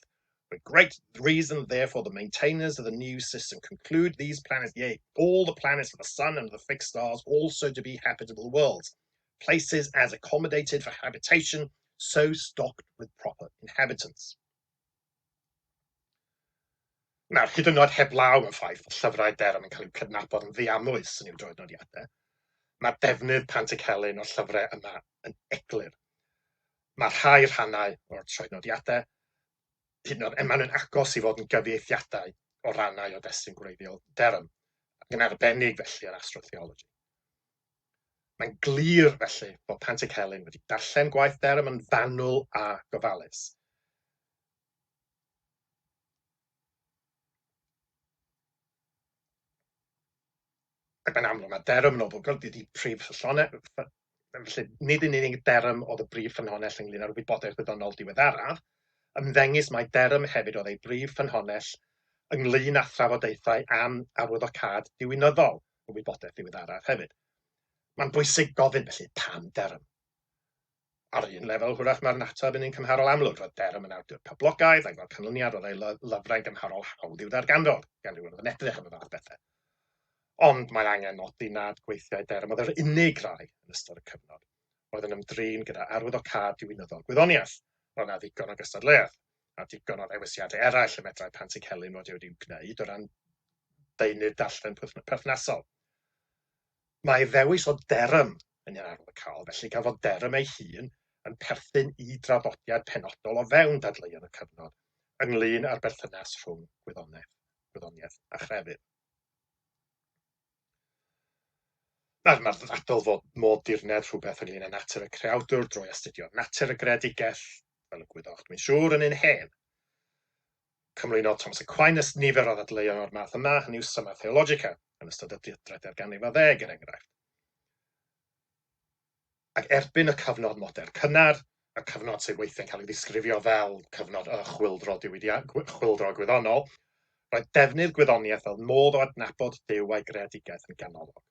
with great reason, therefore, the maintainers of the new system conclude these planets, yea, all the planets of the sun and of the fixed stars, also to be habitable worlds, places as accommodated for habitation, so stocked with proper inhabitants." Nawr, hyd yn oed heblaw am y ffaith bod llyfrau Derham yn cael eu cydnabod yn ddiamwys yn i'w droednodiadau, mae defnydd Pantycelyn o'r llyfrau yma yn eglur. Mae rhai rhannau o'r troednodiadau, hyd yn oed, maen nhw'n agos i fod yn gyfieithiadau o rannau o destun gwreiddiol Derham, ac yn arbennig felly yr astrotheology. Mae'n glir felly bod Pantycelyn wedi darllen gwaith Derham yn fanwl a gofalus. Ac mae'n amlwg, mae Derham yn ôl bob wedi prif ffynhonnell, felly nid yn unig Derham oedd y brif ffynhonnell ynglyn â'r wybodaeth wyddonol diweddaraf, ymddengys mai Derham hefyd oedd ei brif ffynhonnell ynglyn â thrafodaethau am arwyddocâd diwinyddol y wybodaeth ddiweddaraf hefyd. Mae'n bwysig gofyn felly, pam Derham? Ar un lefel, hwyrach mae'r ateb yn un cymharol amlwg. Roedd Derham yn awdur poblogaidd ac fel canlyniad roedd ei lyfrau'n gymharol hawdd i'w ddarganfod gan rywun oedd yn edrych am y fath bethau. Ond mae angen nodi nad gweithiau Derham oedd yr unig rai yn ystod y cyfnod oedd yn ymdrin gyda arwyddocâd diwinyddol gwyddoniaeth. Roedd yna ddigon o gystadleuaeth a digon o ddewisiadau eraill y medrai Pantycelyn fod wedi'u gwneud o ran deunydd darllen perthnasol. Mae ei ddewis o Derham yn un arwyddocaol, felly gan fod Derham ei hun yn perthyn i draddodiad penodol o fewn dadleuon y cyfnod ynglyn â'r berthynas rhwng gwyddoniaeth, gwyddoniaeth a chrefydd. Nawr, mae'r ddadl fod modd dirnad rhywbeth ynglyn â natur y creawdwr drwy astudio natur y greadigaeth, fel y gwyddoch, dwi'n siŵr, yn un hen. Cyflwynodd Thomas Aquinas nifer o ddadleuon o'r math yma, hynny yw Summa Theologica, yn ystod y drydedd ganrif ar ddeg, er enghraifft. Ac erbyn y cyfnod modern cynnar, y cyfnod sydd weithiau'n cael ei ddisgrifio fel cyfnod y chwyldro, chwyldro gwyddonol, roedd defnydd gwyddoniaeth fel modd o adnabod Duw a'i greadigaeth yn ganolog.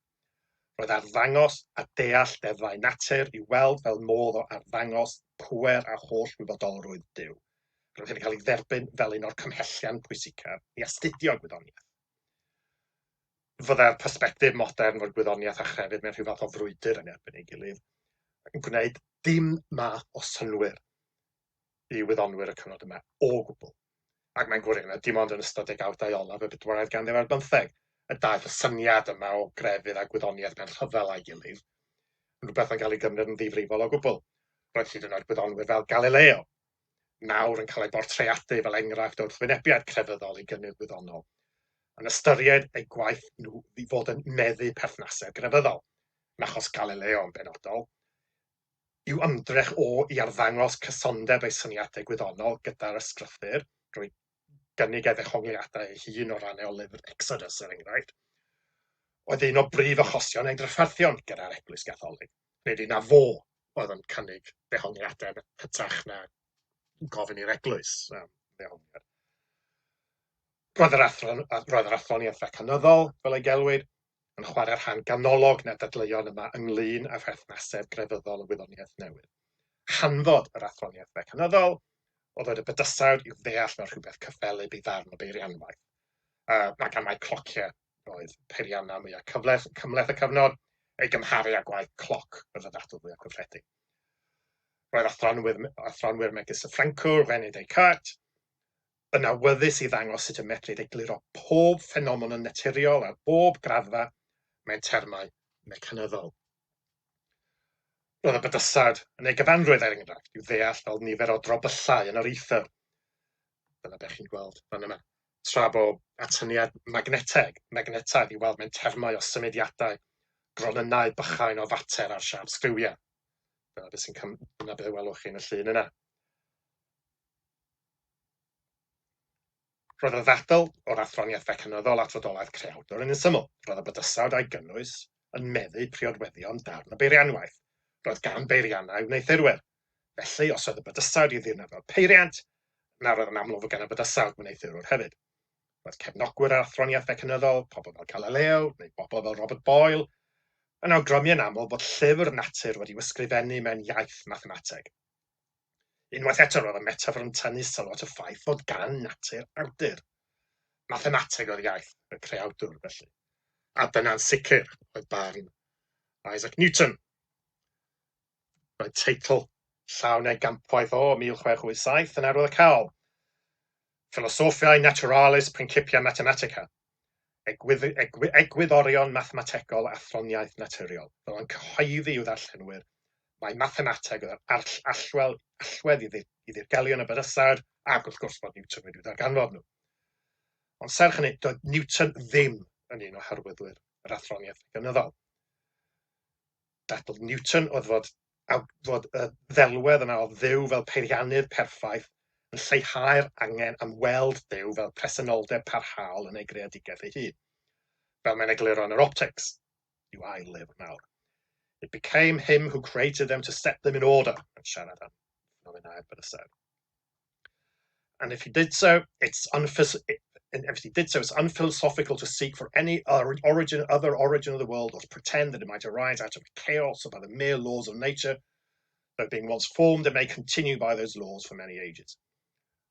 Roedd arddangos a deall deddfau natur i'w weld fel modd o arddangos pŵer a holl wybodolrwydd Duw. Roedd hyn yn cael ei dderbyn fel un o'r cymhellion pwysicaf i astudio gwyddoniaeth. Fyddai'r persbectif modern fod gwyddoniaeth a chrefydd mewn rhyw fath o frwydr yn erbyn ei gilydd yn gwneud dim math o synnwyr i wyddonwyr y cyfnod yma o gwbl. Ac mae'n gwirionedd dim ond yn ystod degawdau olaf y bedwaredd ganrif ar bymtheg y daeth y syniad yma o grefydd a gwyddoniaeth mewn rhyfel â'i gilydd yn rhywbeth yn cael ei gymryd yn ddifrifol o gwbl. Roedd hyd yn oed gwyddonwyr fel Galileo nawr yn cael ei bortreadu fel enghraifft o wrthwynebiad crefyddol i gynnydd gwyddonol, yn ystyried eu gwaith nhw i fod yn meddu perthnasedd grefyddol, yn achos Galileo yn benodol, i'w ymdrech o i arddangos cysondeb ei syniadau gwyddonol gyda'r ysgrythur drwy gynnig ei ddehongliadau ei hun o rannau o lyfr Exodus, er enghraifft, oedd un o brif achosion ei drafferthion gyda'r Eglwys Gatholig. Nid un a fo oedd yn cynnig dehongliadau hytrach na gofyn i'r eglwys am ddehongliad. Roedd yr, athron, roedd yr athroniaeth fecanyddol, fel ei gelwid, yn chwarae rhan ganolog na dadleuon yma ynglyn â pherthnasedd grefyddol y wyddoniaeth newydd. Hanfod yr athroniaeth fecanyddol oedd oedd y bydysawd i'w ddeall fel rhywbeth cyffelyb i ddarn o beirianwaith. Mae gan mai clociau oedd peiriannau mwyaf cyfleth, cymhleth y cyfnod, ei gymharu â gwaith cloc oedd y ddadl fwyaf cyffredin. Roedd athronwyr, athronwyr megis y Ffrancwr, René Descartes, yn awyddus i ddangos sut y medrid egluro pob ffenomenon naturiol ar bob graddfa mewn termau mecanyddol. Roedd y bydysawd yn ei gyfanrwydd, er enghraifft, i'w ddeall fel nifer o drobyllau yn yr ether. Dyna beth chi'n gweld fan yma. Tra bo atyniad magneteg, magnetaidd i weld mewn termau o symudiadau gronynnau bychain o fater ar siâp sgriwiau. Dyna beth sy'n cym... dyna beth welwch chi yn y llun yna. Roedd y ddadl o'r athroniaeth fecanyddol at fodolaeth creawdwr yn un syml. Roedd y bydysawd a'i gynnwys yn meddu priodweddion darn o beirianwaith. Roedd gan beiriannau wneuthurwyr. Felly, os oedd y bydysawd i ddirnad fel peiriant, yna roedd yn amlwg fod gan y bydysawd wneuthurwr hefyd. Roedd cefnogwyr yr athroniaeth fecanyddol, pobl fel Galileo neu bobl fel Robert Boyle, yn awgrymu yn aml bod llyfr natur wedi'w ysgrifennu mewn iaith mathemateg. Unwaith eto, roedd y metaffr yn tynnu sylw at y ffaith fod gan natur awdur. Mathemateg oedd iaith y creawdwr, felly. A dyna'n sicr oedd barn Isaac Newton. Roedd teitl llawn ei gampwaith o 1687 yn arwyddocaol. Philosophiae Naturalis Principia Mathematica, Egwyddorion Mathemategol Athroniaeth Naturiol, fel yn cyhoeddi i'w ddarllenwyr mai mathemateg oedd yr allwedd i ddirgelion y bydysawd, ac wrth gwrs bod Newton wedi'u darganfod nhw. Ond serch hynny, doedd Newton ddim yn un o hyrwyddwyr yr athroniaeth gynyddol. Dadl Newton oedd fod y ddelwedd yna o Dduw fel peiriannydd perffaith yn lleihau'r angen am weld Duw fel presenoldeb parhaol yn ei greadigaeth ei hun, fel mae'n egluro yn yr Optics, i'w ail lyfr mawr. "It became him who created them to set them in order," yn siarad am ffenomenau'r bydysawd. And if he did so, it's unphilosophical to seek for any other origin of the world, or to pretend that it might arise out of chaos or by the mere laws of nature, though being once formed, it may continue by those laws for many ages.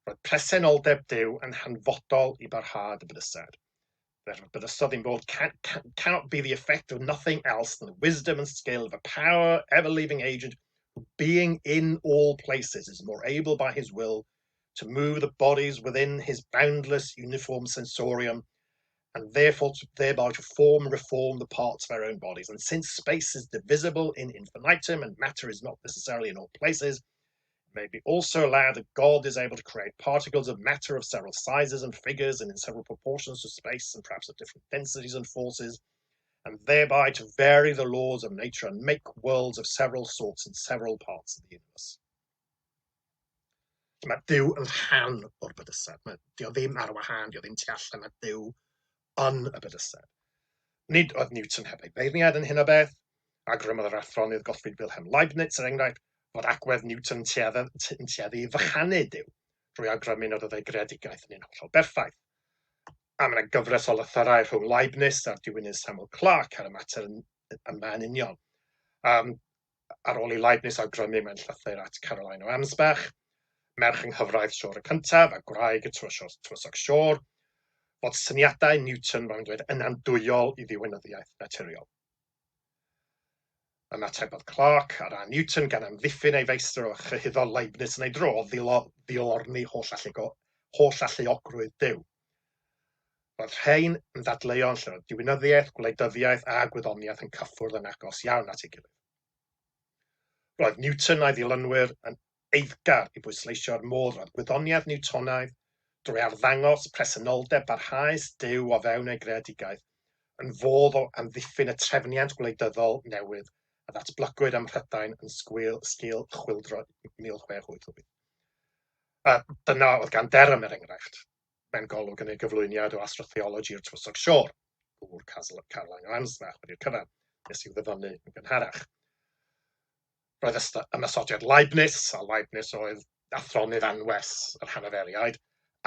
Roedd presenoldeb Duw yn hanfodol i barhad y bydysawd. Yr bydysawd ddim bod cannot be the effect of nothing else than the wisdom and skill of a power ever-living agent who, being in all places, is more able by his will to move the bodies within his boundless uniform sensorium, and therefore thereby to form and reform the parts of our own bodies. And since space is divisible in infinitum and matter is not necessarily in all places, it may be also allowed that God is able to create particles of matter of several sizes and figures and in several proportions to space and perhaps of different densities and forces, and thereby to vary the laws of nature and make worlds of several sorts in several parts of the universe. Mae Duw yn rhan o'r bydysawd. Dio ddim ar wahân, dio ddim tu allan, mae Duw yn y bydysawd. Nid oedd Newton heb ei beirniad yn hyn o beth, awgrymodd yr athronydd Gottfried Wilhelm Leibniz, er enghraifft, fod agwedd Newton yn tueddu i fychanu Duw, drwy awgrymu nad oedd ei greadigaeth yn un hollol berffaith. A mae yna gyfres o lythyrau rhwng Leibniz a'r diwinydd Samuel Clarke ar y mater yma yn union. Ar ôl i Leibniz awgrymu mewn llythyr at Caroline o Ansbach, merch yng nghyfraith Siôr y Cyntaf a gwraig y Tywysog Siôr, fod syniadau Newton, mae'n dweud, yn andwyol i ddiwinyddiaeth naturiol. Ymatebodd Clarke ar ran Newton gan amddiffyn ei feistr o chyhuddo Leibniz yn ei dro o ddilorni holl alluogrwydd Duw. Roedd rhain yn ddadleuon lle roedd diwinyddiaeth, gwleidyddiaeth a gwyddoniaeth yn cyffwrdd yn agos iawn at ei gilydd. Roedd Newton a'i ddilynwyr yn eiddgar i bwysleisio'r modd roedd gwyddoniaeth Newtonaidd drwy arddangos presenoldeb barhaus Duw o fewn ei greadigaeth yn fodd o amddiffyn y trefniant gwleidyddol newydd a ddatblygwyd ym Mhrydain yn sgil chwyldro 1688. A dyna oedd gan Derham, er enghraifft, mewn golwg yn ei gyflwyniad o Astrotheology i'r Tywysog Siôr, gŵr Caroline o Ansbach wedi'r cyfan, nes i'w ddyfynnu yn gynharach. Roedd ymosodiad Leibniz, a Leibniz oedd athronydd anwes yr Hanoferiaid,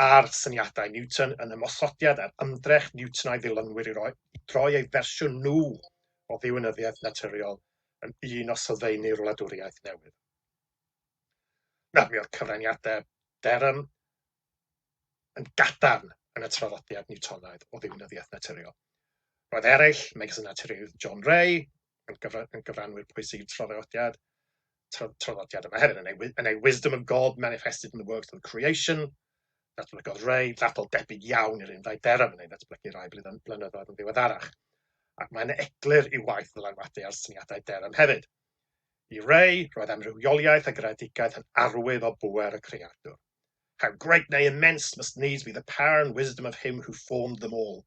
a'r syniadau Newton yn ymosodiad ar ymdrech Newton a'i ddilynwyr i droi ei fersiwn nhw o ddiwinyddiaeth naturiol yn un o sylfeini'r wladwriaeth newydd. Nawr, mi oedd cyfraniadau Derham yn gadarn yn y traddodiad Newtonaidd o ddiwinyddiaeth naturiol. Roedd eraill, megis y naturiaeth John Ray, yn gyfranwyr pwysig i'r traddodiad yma hefyd, yn ei Wisdom of God Manifested in the Works of the Creation, datblygodd Ray ddadl debyg iawn i'r un ddau Derham yn ei ddatblygu rai blynyddoedd yn ddiweddarach. Ac mae'n eglur i'w waith ddylanwadu ar syniadau Derham hefyd. I Ray, roedd amrywioliaeth a greadigaeth yn arwydd o bŵer y creadur. "How great, nay immense, must needs be the power and wisdom of him who formed them all.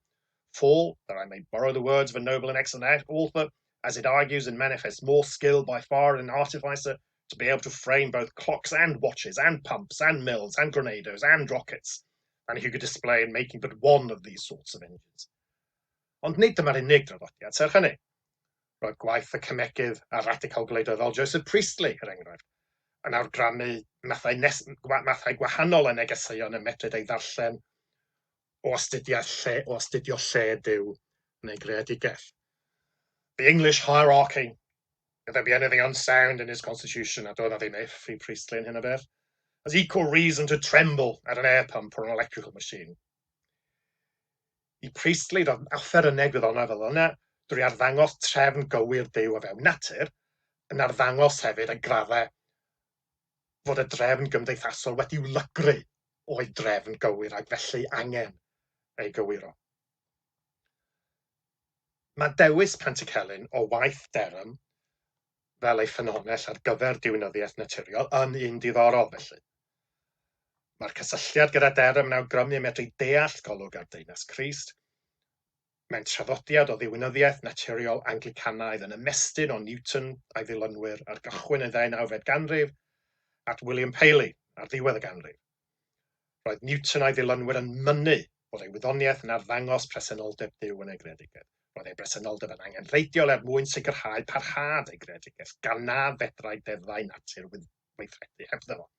For, that I may borrow the words of a noble and excellent author, as it argues and manifests more skill by far in an artificer to be able to frame both clocks and watches and pumps and mills and grenadoes and rockets, than he could display in making but one of these sorts of engines." Ond nid dyma'r unig draddodiad, serch hynny. Roedd gwaith y cemegydd a radical gwleidyddol Joseph Priestley, er enghraifft, yn awgrymu mathau gwahanol o negeseuon y medrid ei ddarllen o astudio lle Duw yn ei greadigaeth. "The English hierarchy, if there be anything unsound in his constitution," a doedd na ddim if i Priestley yn hyn o beth, "has equal reason to tremble at an air pump or an electrical machine." I Priestley, roedd offerynnau gwyddonol fel yna, drwy arddangos trefn gywir Duw o fewn natur, yn arddangos hefyd y graddau fod y drefn gymdeithasol wedi'w lygru o'i drefn gywir ac felly angen ei gywiro. Mae dewis Pantycelyn o waith Derham fel ei ffynhonnell ar gyfer diwinyddiaeth naturiol yn un diddorol felly. Mae'r cysylltiad gyda Derham yn awgrymu medru deall golwg ar Deyrnas Crist. Mae'n traddodiad o ddiwinyddiaeth naturiol Anglicanaidd yn ymestyn o Newton a'i ddilynwyr ar gychwyn y ddeunawfed ganrif at William Paley ar ddiwedd y ganrif. Roedd Newton a'i ddilynwyr yn mynnu bod ei wyddoniaeth yn arddangos presenoldeb Duw yn ei greadigaeth. Roedd ei bresenoldeb yn angenrheidiol er mwyn sicrhau parhad ei greadigaeth, gan na fedrai deddfau natur weithredu hebddo fo.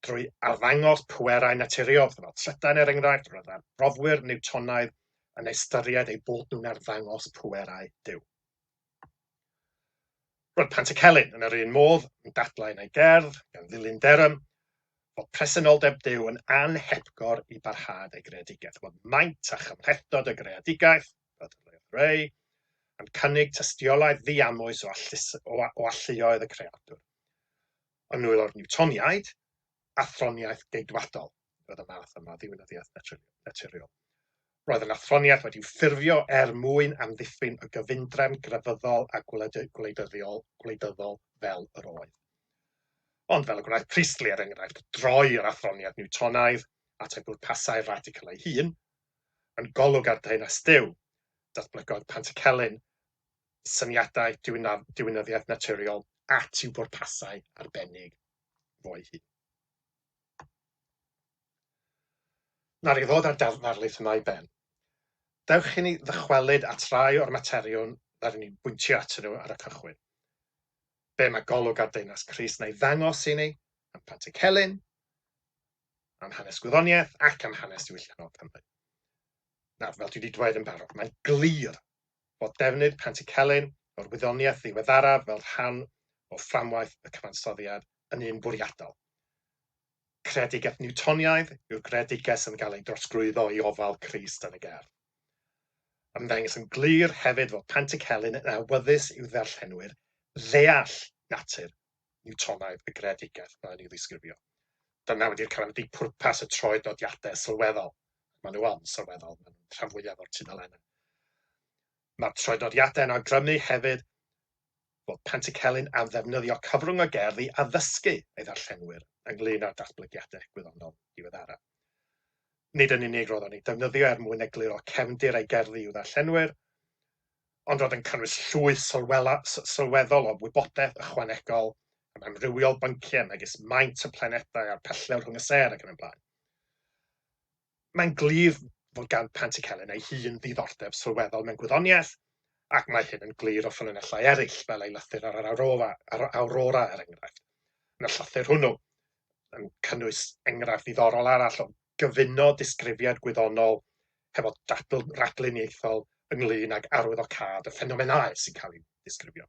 Drwy arddangos pwerau naturiol, fel trydan er enghraifft, roedd arbrofwyr Newtonaidd yn ystyried eu bod nhw'n arddangos pwerau Duw. Roedd Pantycelyn yn yr un modd yn dadlau yn ei gerdd, gan ddilyn Derham, fod presenoldeb Duw yn anhepgor i barhad ei greadigaeth, fod maint a chymhlethdod y greadigaeth, fel dadleuodd Ray, yn cynnig tystiolaeth ddiamwys o, o, o alluoedd y creadur. Yn nwylo'r Newtoniaid, athroniaeth geidwadol oedd y math yma o ddiwinyddiaeth naturiol. Roedd yn athroniaeth wedi'w ffurfio er mwyn amddiffyn y gyfundrefn grefyddol a gwleidyddol, gwleidyddol fel yr oedd. Ond fel y gwnaeth Priestley, er enghraifft, droi'r athroniaeth Newtonaidd at ei bwrpasau radical ei hun, yn golwg ar Deyrnas Duw, datblygodd Pantycelyn syniadau diwinyddiaeth naturiol at i'w bwrpasau arbennig fo'i hun. Nawr i ddod â'r ddarlith yma i ben, dewch i ni ddychwelyd at rai o'r materion ddaru ni bwyntio atyn nhw ar y cychwyn. Be mae golwg ar Deyrnas Crist yn ei ddangos i ni am Pantycelyn, am hanes gwyddoniaeth ac am hanes diwylliannol Cymru. Nawr, fel dwi wedi dweud yn barod, mae'n glir fod defnydd Pantycelyn o'r wyddoniaeth ddiweddaraf fel rhan o fframwaith y cyfansoddiad yn un bwriadol. Creadigaeth Newtoniaidd yw'r greadigaeth sy'n cael ei drosglwyddo i ofal Crist yn y gerdd. Ymddengys yn glir hefyd fod Pantycelyn yn awyddus i'w ddarllenwyr ddeall natur Newtonaidd y greadigaeth mae'n ei ddisgrifio. Dyna wedi'r cyfan ydy pwrpas y troednodiadau sylweddol. Maen nhw yn sylweddol, maen nhw'n rhan fwyaf o'r tudalennau. Mae'r troednodiadau yn awgrymu hefyd fod Pantycelyn am ddefnyddio cyfrwng o gerdd i addysgu ei ddarllenwyr ynglŷn â'r datblygiadau gwyddonol diweddaraf. Nid yn unig roedd o'n ei defnyddio er mwyn egluro cefndir ei gerddi i'w ddarllenwyr, ond roedd yn cynnwys llwyth sylweddol o wybodaeth ychwanegol am amrywiol bynciau megis maint y planedau a'r pellter rhwng y sêr ac yn y blaen. Mae'n glir fod gan Pantycelyn ei hun ddiddordeb sylweddol mewn gwyddoniaeth, ac mae hyn yn glir o ffynonellau eraill, fel ei lythyr ar yr Aurora, ar Aurora er enghraifft. Yn y llythyr hwnnw, yn cynnwys enghraifft ddiddorol arall o gyfuno disgrifiad gwyddonol hefo dadl ragluniaethol ynglyn ag arwyddocâd y ffenomenau sy'n cael eu disgrifio.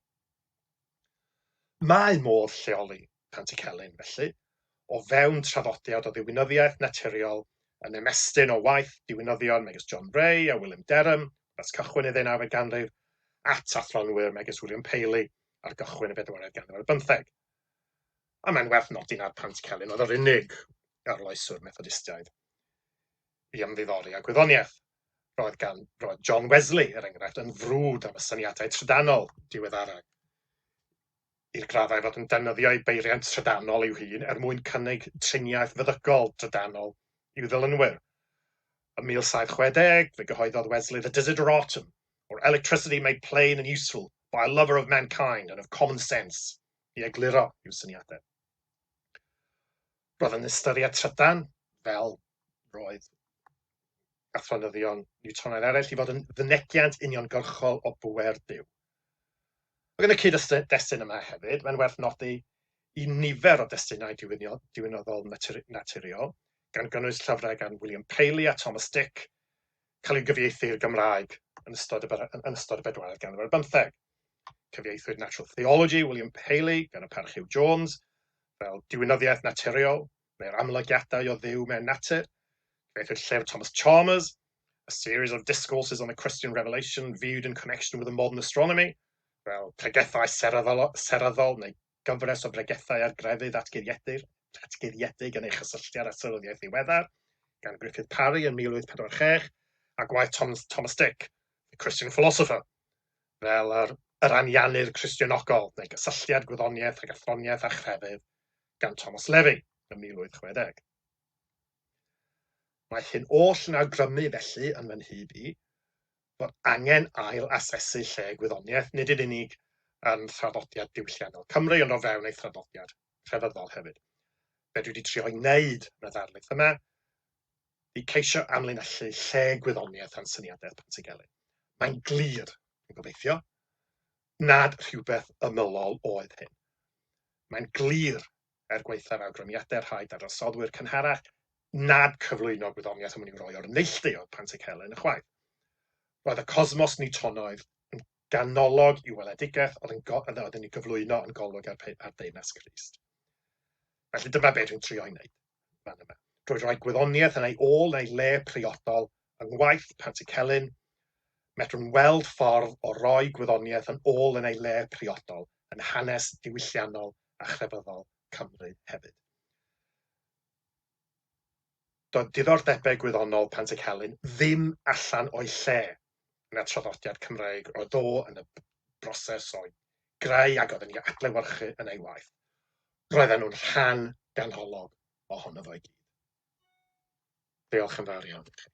Mae modd lleoli Pantycelyn, felly, o fewn traddodiad o ddiwinyddiaeth naturiol yn ymestyn o waith diwinyddion megis John Ray a William Derham ers cychwyn y ddeunawfed ganrif at athronwyr megis William Paley ar gychwyn y bedwaredd ganrif ar bymtheg. A mae'n werth nodi nad Pantycelyn oedd yr unig arloeswr Methodistiaid i ymddiddori â gwyddoniaeth. Roedd gan roedd John Wesley, er enghraifft, yn frwd am y syniadau trydanol diweddarau. I'r graddau fod yn defnyddio ei beiriant trydanol i'w hun er mwyn cynnig triniaeth feddygol drydanol i'w ddilynwyr. Ym 1760, fe gyhoeddodd Wesley The Desideratum, or Electricity Made Plain and Useful by a Lover of Mankind and of Common Sense, i egluro i'w syniadau. Roedd yn ystyried trydan fel roedd athronyddion Newtonaidd eraill i fod yn fynegiant uniongyrchol o bŵer Duw. Ac yn y cyd-destun yma hefyd, mae'n werth nodi i nifer o destunau diwinyddol naturiol, gan gynnwys llyfrau gan William Paley a Thomas Dick, cael eu gyfieithu i'r Gymraeg yn ystod y, yn ystod y bedwaredd ganrif ar bymtheg. Cyfieithwyd Natural Theology William Paley gan y Parch Hugh Jones fel diwinyddiaeth naturiol neu'r amlygiadau o Dduw mewn natur. Cyfieithwyd llyfr Thomas Chalmers, A Series of Discourses on the Christian Revelation Viewed in Connection with the Modern Astronomy, fel pregethau seryddol, seryddol neu gyfres o bregethau ar grefydd atgyfieithi'r. Datguddiedig yn ei chysylltiad â seryddiaeth ddiweddar, gan Griffith Parry yn 1846, a gwaith Thomas, Thomas Dick, The Christian Philosopher, fel yr, yr anianydd Cristionogol, neu gysylltiad gwyddoniaeth ag athroniaeth a chrefydd gan Thomas Levy yn 1860. Mae hyn oll yn awgrymu felly yn fy nhyb i fod angen ail asesu lle gwyddoniaeth, nid yn unig yn thraddodiad diwylliannol Cymru, ond o fewn ei thraddodiad crefyddol hefyd. Be dwi wedi trio ei wneud yn y ddarlith yma, i ceisio amlinellu lle gwyddoniaeth a'n syniadaeth Pantycelyn. Mae'n glir, dwi'n gobeithio, nad rhywbeth ymylol oedd hyn. Mae'n glir, er gwaethaf awgrymiadau rhai dadansoddwyr cynharach, nad cyflwyno gwyddoniaeth yn mynd i'w roi o'r neilltu oedd Pantycelyn ychwaith. Roedd y cosmos Newtonaidd yn ganolog i'w weledigaeth oedd yn, oedd yn ei gyflwyno yn golwg ar, ar deyrnas Crist. Felly dyma beth dwi'n trio ei wneud fan yma. Drwy roi gwyddoniaeth yn ei ôl neu le priodol yng ngwaith Pantycelyn, medrwn weld ffordd o roi gwyddoniaeth yn ôl yn ei le priodol yn hanes diwylliannol a chrefyddol Cymru hefyd. Doedd diddordebau gwyddonol Pantycelyn ddim allan o'i lle yn y traddodiad Cymreig roedd o yn y broses o'i greu ac oedd yn ei adlewyrchu yn ei waith. Roedden nhw'n rhan ganolog ohono fo i gyd. Diolch yn fawr iawn i chi.